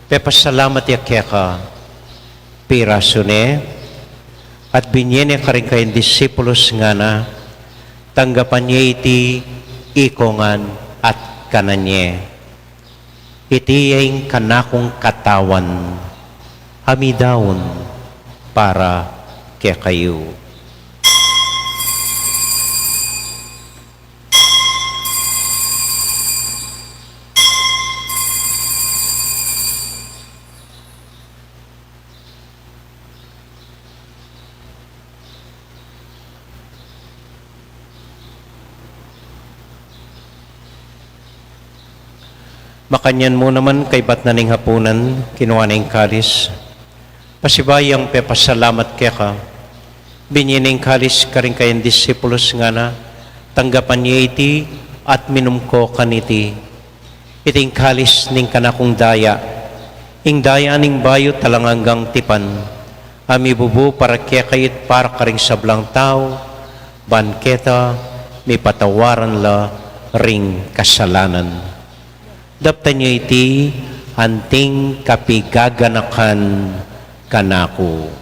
pepasalamat ya keka, pirasu ne, at binye ne karing kayang disipulus, ngana: Tanggapan ye iti ikongan at kanan ye. Iti ing kanakung katawan, a midaun para kekayu. Makanyan mu naman kaybat na ning hapunan, kinua ne ing kalis. Pasibayu yang pepasalamat keka, binye ne ing kalis karing kayang disipulus ngana, tanggapan ye iti at minum ko kaniti. Iti ing kalis ning kanakung daya, ing daya ning bayu at alang anggang tipan, a mibubu para kekayu at para karing sablang tau, ban keta mipatawaran la ring kasalanan. Daptan yu iti anting kapigaganakan kanaku.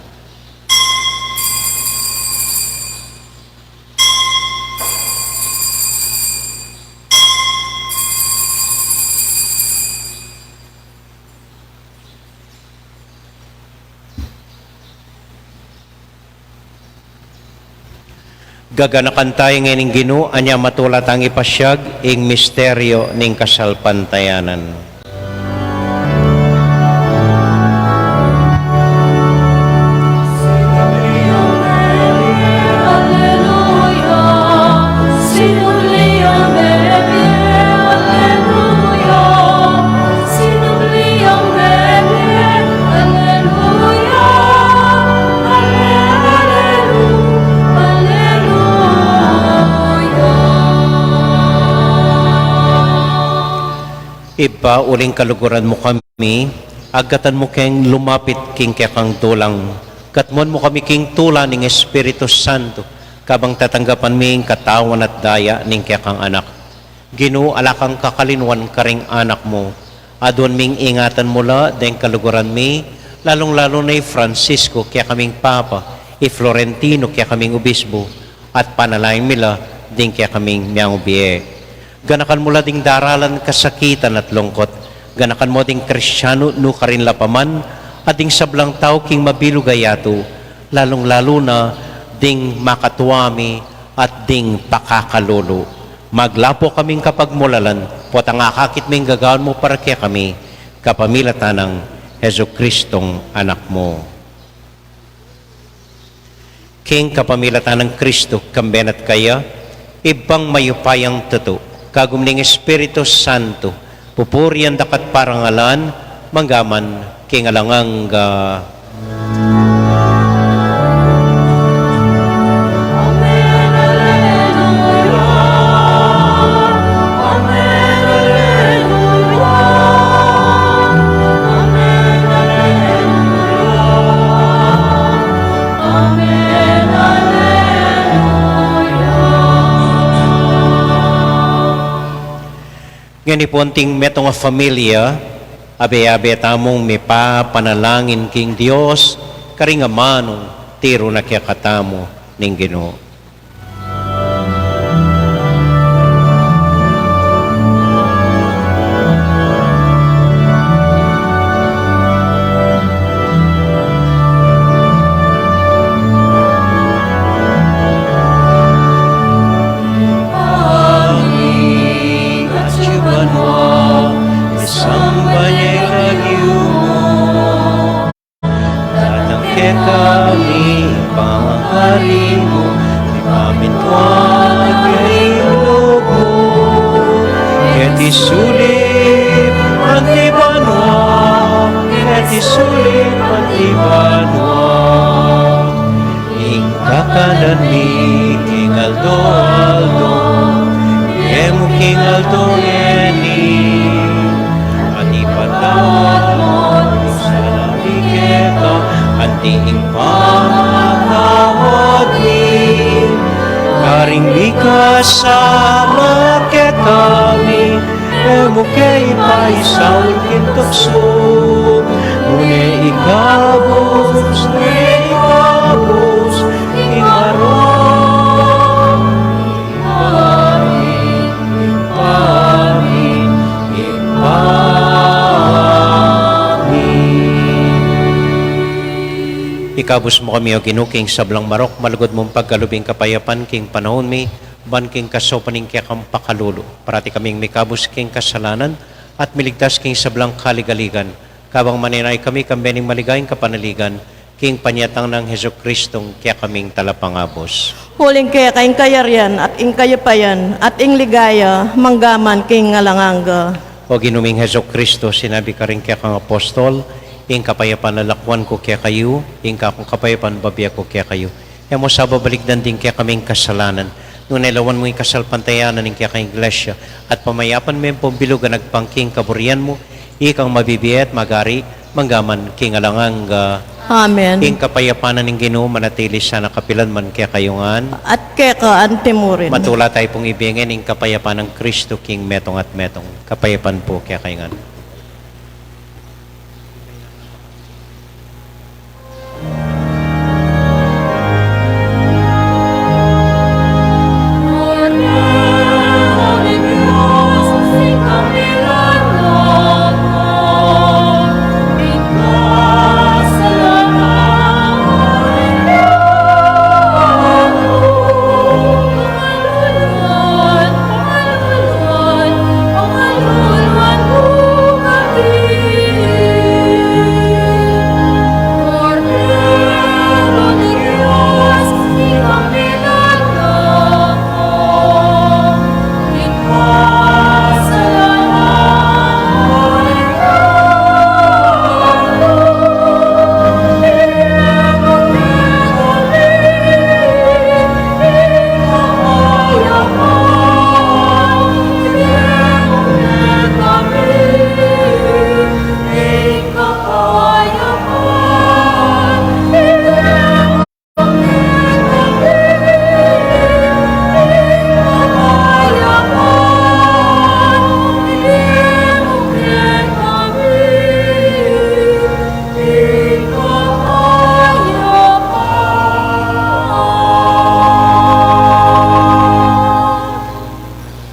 Gaganakan taya ngeni ing Ginu, anya matula tang ipasiag ing misteryo ning kasalpantayanan. Ibpa, uling kaluguran mu kami, agkatan mu keng lumapit king kekang dulang, katmuan mu kami king tula ning Espiritu Santo, kabang tatanggapan mi ing katawan at daya ning kekang Anak. Ginu, ala kang kakalinuan karing anak mu. Aduan ming ingatan mu la deng kaluguran mi, lalung-lalu na i Francisco, kekaming Papa, i Florentino, kekaming Obispo, at panalangin mi la ding kekaming miangubie. Ganakan mu la ding daralan kasakitan at lungkot. Ganakan mu ding Kristiano nukarin la pa man, at ding sablang tau king mabilug a yatu, lalung-lalu na ding makatua mi at ding pakakalulu. Maglapo kaming kapagmulalan, potang akakit ming gagawan mu para kekami, kapamilatan nang Jesucristong Anak mu. King kapamilatan nang Kristo, kambe na at kaya, Ibpang mayupayang tutu, kagum ning Espiritu Santo, pupurian da ka at parangalan, mangga man king alang angga. Amen, alleluia. Amen, alleluia. Amen, alleluia. Amen, alleluia. Ngeni pu anting metung a familia, abe-abe tamung mipapanalangin king Dios, karing amanung tiru na kekatamu ning Ginu. Datang kekami ing pamagari mu, mipamintuan ing lub mu, keti sulip anti banua, keti sulip anti banua. Ing kakanan mi king aldo-aldo, ibie mu king aldo ngeni, at ipatawad mu ing sala mi keka, anti ing pamatawad mi karing mikasala kekami, e mu ke ipaisaul king tuksu, nune ikabus, nune ikabus king marok. Kabus mu kami, O Ginu, king sablang marok, malugud mung pagkalub ing kapayapan king panaun mi, ban king kasaupan ning kekang pakalulu, parati kaming mikabus king kasalanan, at miligtas king sablang kaligaligan, kabang manenaya kami kambe ning maligayang kapanaligan, king panyatang nang Jesucristong kekaming Talapangabus. Uling keka ing kayarian, at ing kayapayan, at ing ligaya, manggaman king alang angga. O Ginu ming Jesucristo, sinabi karing kekang apostol, ing kapayapan lalakwan ku kekayu, ing kakung kapayapan bibie ku kekayu. E mu sa babalikdan ding kekaming kasalanan, nune lawan mu ing kasalpantayanan ning kekang Iglesia, at pamayapan me pung bilug a agpang king kaburian mu, ikang mabibie at magari, manggaman king alang angga. Amen. Ing kapayapan ning Ginu manatili sana kapilan man kekayu ngan. At keka anti murin. Matula tayu pung ibie ngan ing kapayapan nang Kristo king metung at metung. Kapayapan pu kekayu ngan.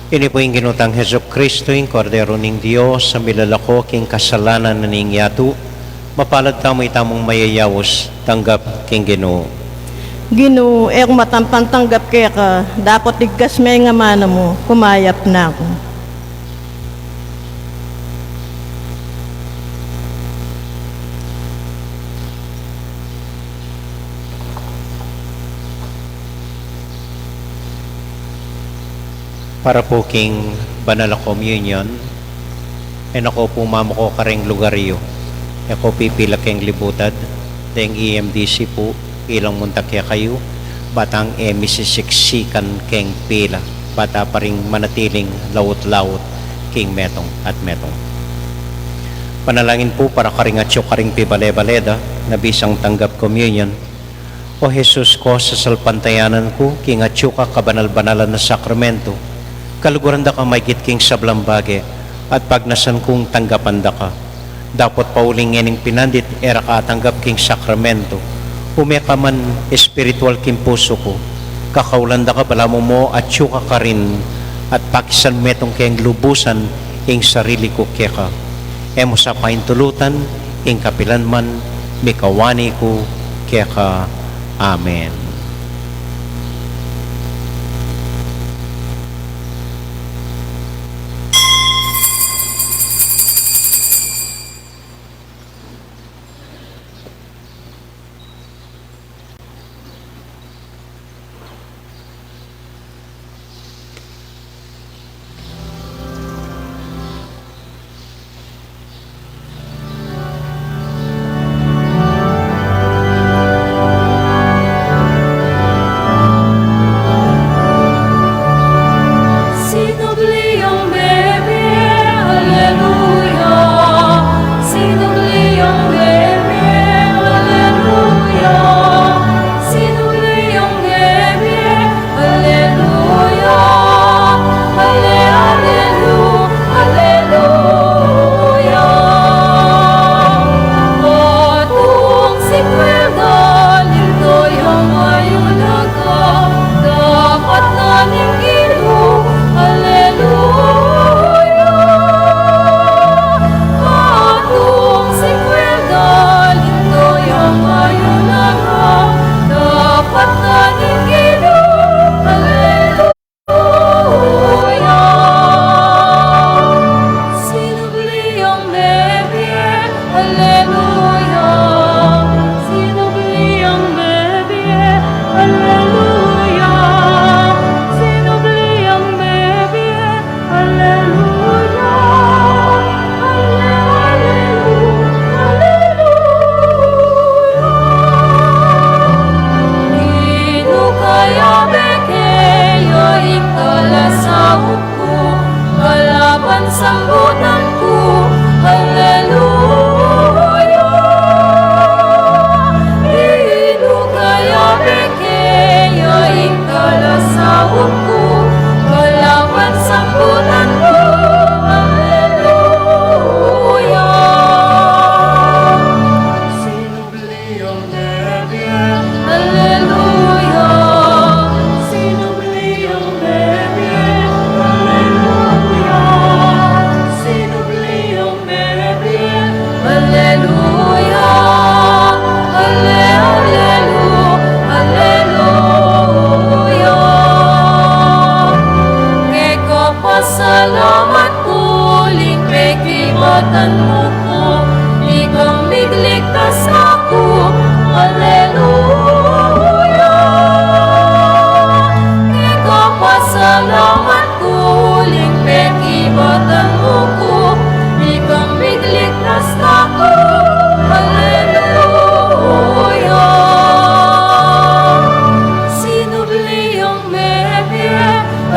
Ini pu ing Ginu tang Jesucristo, ing Kordero ning Dios, a milalako king kasalanan ning yatu. Mapalad tamu itamung mayayaus tanggap king Ginu. Ginu, e ku matampan tanggap keka, dapot igkas me ing amanu mu, kumayap na ku. Para pu king banal a communion, e na ko pu mamuko karing lugar yu, e ko pipila keng libutad, deng E M D C pu, ilang munta kekayu, ba tang e misisiksikan keng pila, ba ta pa ring manatiling laut-laut king metung at metung. Panalangin pu para karing atyu karing pibale-bale da, na bisang tanggap communion, O Jesus ku, sasalpantayanan ku king atyu ka kabanal-banalan na sakramento, kaluguran da ka maigit king sablang bage, at pagnasan kung tanggapan da ka. Dapot pauli ngening pinandit e ra ka atanggap king sakramento, ume ka man espiritual king pusu ku. Kakaulan da ka balamu mo atyu ka karin, at pakisan metung keng lubusan ing sarili ku keka. E mu sa paintulutan ing kapilan man mikawani ku keka. Amen.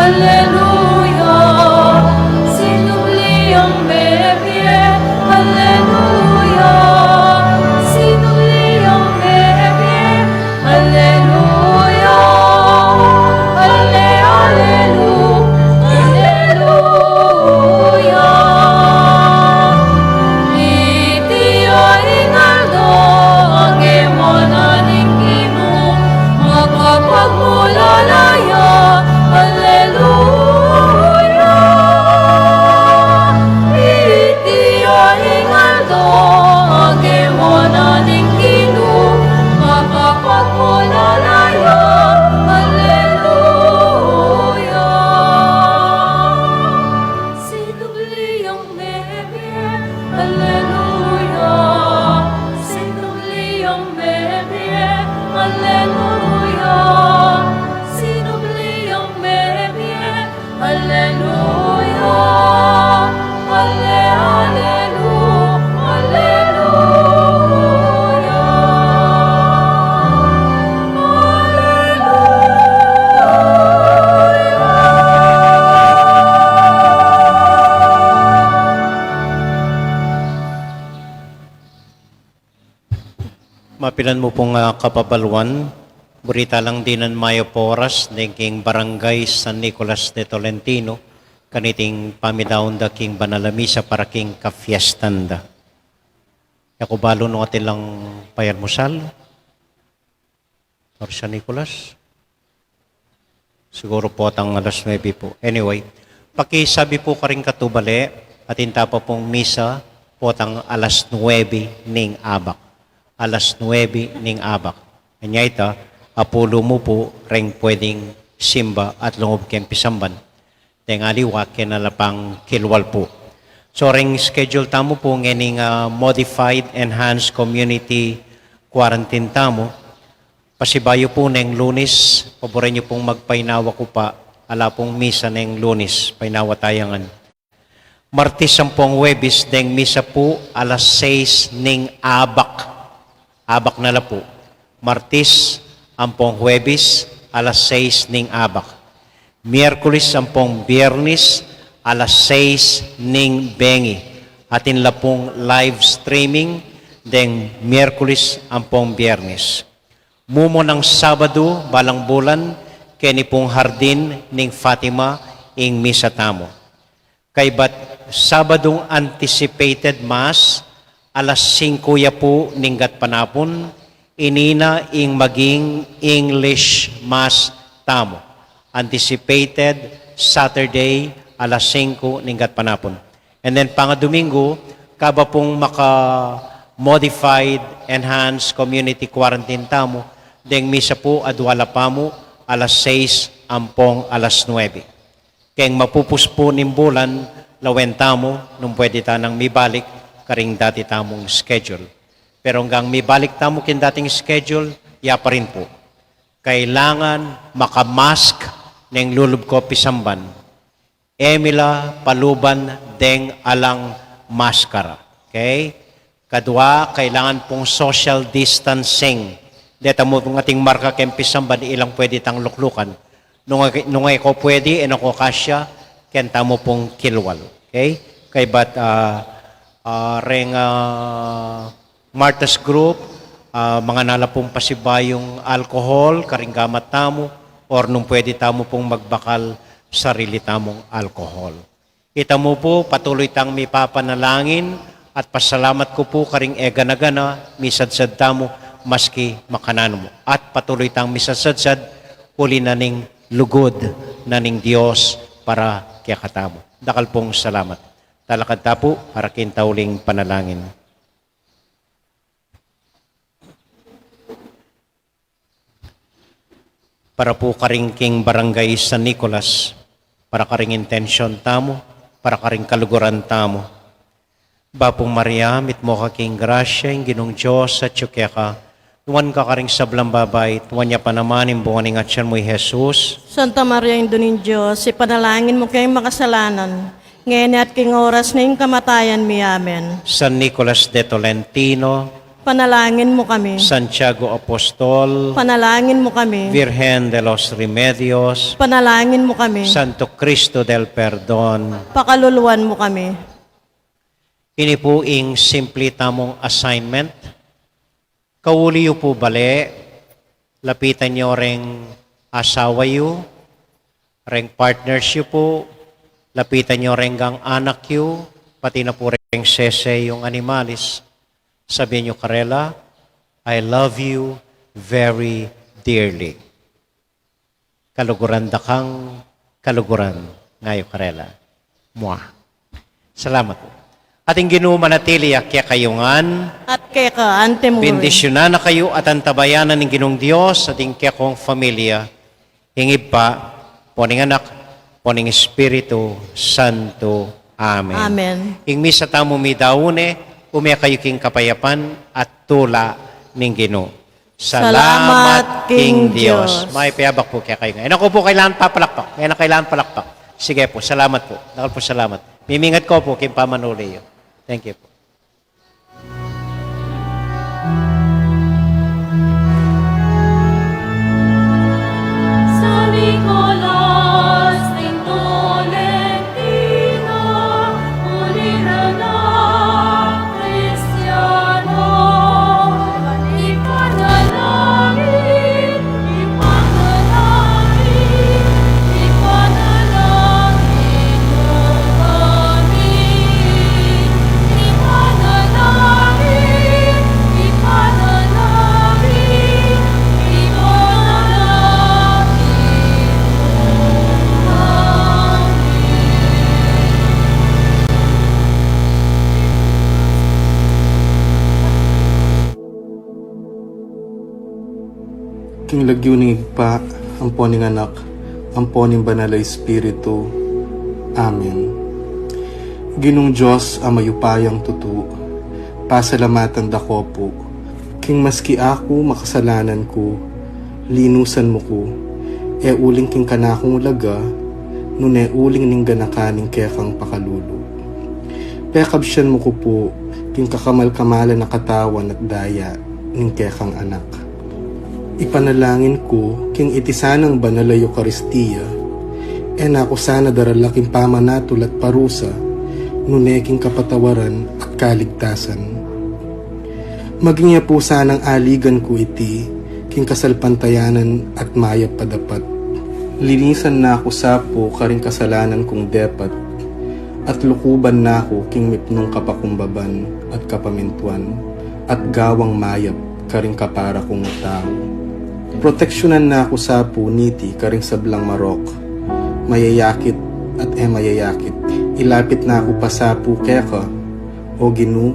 Aleluya, sinubli yang mebie. Aleluya, sinubli yang mebie. Aleluya, ale, alelu, aleluya. Iti ya ing aldo a gewa na ning Ginu, makapagmulala ya. Aleluya. Iti ya ing aldo a gewa na ning Ginu, makapagmulala ya. Aleluya. Sinubli yang mebie. Aleluya. Sinubli yang mebie. Aleluya. Sinubli yang mebie. Aleluya. Ale, alelu, aleluya. Aleluya. Mapilan mu pung, ah, kapabaluan, buri ta lang dinan mayap a oras deng king Barangay San Nicolas de Tolentino, kaniting pamidaun da king banal a misa para king kafiestan da. E ku balu nung atin lang payalmusal or San Nicolas. Siguru potang alas nuebe pu. Anyway, pakisabi pu karing katubale, atin ta pa pung misa potang alas nuebe ning abak. Alas nuebe ning abak. Anya ita, apulu mu pu reng pwedeng simba at lungub keng pisamban. Deng aliwa keng ala pang kilwal pu. So, reng schedule tamu pu ngening, ah, modified enhanced community quarantine tamu. Pasibayu pu neng Lunes, paburen yu pung magpainawa ku pa, ala pung misa neng Lunes, painawa tayangan. Martis ampong Huwebes deng misa pu alas sais ning abak. Abak na la pu. Martis ampong Huwebes alas sais ning abak. Miyerkules ampong Biyernes alas sais ning bengi. Atin la pung live streaming deng Miyerkules ampong Biyernes. Mumunang Sabadu, balang bulan, keni pung Hardin ning Fatima ing misa tamu. Kaybat Sabadung anticipated mass, alas singku ya pu ning gatpanapun, ini na ing maging English mass tamu. Anticipated Saturday, alas singku ning gatpanapun. And then, pangadomingu, kaba pung maka-modified, enhanced community quarantine tamu, deng misa pu adwa la pamu, alas sais ampong alas nuebe. Keng mapupus pu ning bulan, lawen tamu nung pwede ta nang mibalik karing dati tamung schedule. Pero anggang mibalik tamu king dating schedule, ya pa rin pu. Kailangan maka-mask neng lulub ko pisamban. E mi la paluban deng alang maskara. Okay? Kadwa, kailangan pung social distancing. Deta mu pung ating marka keng pisamban, ilang pwede tang luklukan. Nung, nung e ko pwede, e na ko kasya, keng tamu pung kilwal. Okay? Kaybat, ah, ah, reng, ah, Martha's Group, ah, mangan na la pung pasibayung alcohol karing gamat tamu, or nung pwede tamu pung magbakal sarili tamung alcohol. Ita mu pu, patuloy tang mipapanalangin at pasalamat ku pu karing e gana-gana misadsad tamu maski makananu mu. At patuloy tang misasadsad uli na ning lugud na ning Dios para kekatamu. Dakal pung salamat. Talakad ta pu para king tauling panalangin. Para pu karing king Barangay San Nicolas, para karing intensyon tamu, para karing kaluguran tamu. Bapu Maria, mitmu ka king grasya, ing Ginung Dios atyu keka, nuan ka karing sablang babai, nuan ya pa naman ing bunga ning atyan mu, i Jesus. Santa Maria, Indu ning Dios, ipanalangin mu keng makasalanan, ngeni at king oras ning kamatayan mi. Amen. San Nicolas de Tolentino, Panalangin mu kami. Santiago Apostol, panalangin mu kami. Virgen de los Remedios, panalangin mu kami. Santo Cristo del Perdon, pakaluluan mu kami. Ini pu ing simple tamung assignment. Kauli yu pu bale, lapitan yu reng asawa yu, reng partners yu pu, lapitan yu reng gang anak yu, pati na pu reng sese yung animalis. Sabian yu karela, "I love you very dearly." Kaluguran da kang kaluguran, ngayu karela. Mua. Salamat. At ing Ginu manatili ya kekayu ngan. At keka antimurin. Bendisyunan na kayu at antabayanan ning Ginung Dios at ing kekong familia, ing Ibpa, ampo ning Anak, ampo ning Espiritu Santo. Amen. Amen. Ing misa tamu midaun ne, ume kayu king kapayapan at tula ning Ginu. Salamat king Dios. May payabak pu kekayu ngan. E na ku pu kailangan papalakpak. E na kailangan palakpak. Sige pu, salamat pu. Dakal pu salamat. Mimingat ku pu king pamanuli yu. Thank you pu. San Nicolas ning Tolentino, uliran a Kristiano, ipanalangin, ipanalangin, ipanalangin mu kami, ipanalangin, ipanalangin, ipanalangin mu kami. King lagyu ning Ibpa, ampo ning Anak, ampo ning Banal a Espiritu. Amen. Ginung Dios a mayupayang tutu, pasalamatan da ka pu, king maski aku makasalanan ku, linusan mu ku, e uling king kanakung laga, nune uling ning ganakan ning kekang pakalulu. Pekabsian mu ku pu, king kakamal-kamalan a katawan at daya ning kekang Anak. Ipanalangin ku, king iti sanang banal a Eukaristia, e na ku sana darala king pamanatul at parusa, nune king kapatawaran at kaligtasan. Maging ya pu sanang aligan ku iti, king kasalpantayanan at mayap a dapat. Linisan na ku sa pu karing kasalanan kung depat, at lukuban na ku king mipnung kapakumbaban at kapamintuan, at gawang mayap karing kapara kung tau. Proteksyunan na ku sa pu niti karing sablang marok, mayayakit at e mayayakit. Ilapit na ku pa sa pu keka, O Ginu,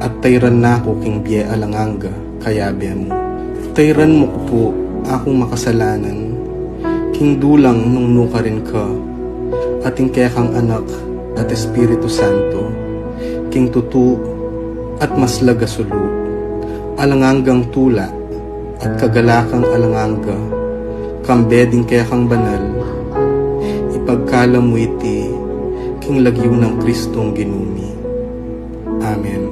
at tairan na ku king bie alang angga, kayabe mu. Tairan mu ku pu akung makasalanan, king dulang nung nukarin ka, at ing kekang Anak at Espiritu Santo, king tutu at maslag a sulu, alang anggang tula, at kagalakang alang angga, kambe ding kekang banal, ipagkalam mu iti, king lagyu nang Kristong Ginu mi. Amen.